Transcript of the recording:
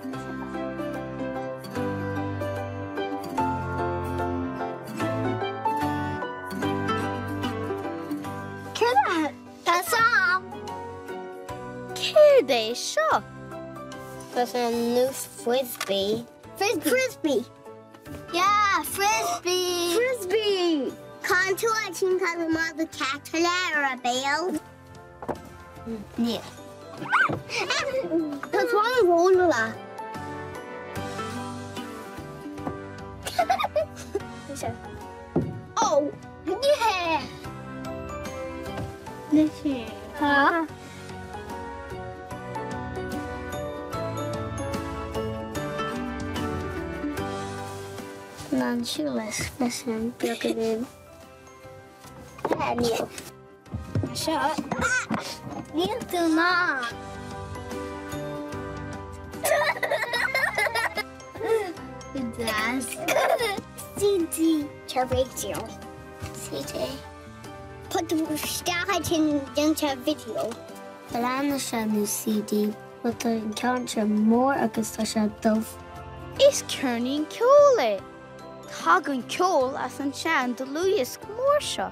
Céard é? Tá Sam! Céard é seo? Tá sé nós frisbee. Frisbee! Yeah, frisbee! Frisbee! Can tú an sin cad amach do ceart le ar a béal? Níl. Tá tú an-róla. Oh, yeah! Tá. Ná siúl leis an beagáinín. Níl. Seo. Níl tú ná. Deas. CD. Tá radio. CD. Put isteach ansin déanta video. Breathnaíonn sé nós CD but tá an ceann seo mór agus tá sé dubh. Is ceirnín ceoil é. Tagann ceol as an sean dlúthdhiosca mór seo.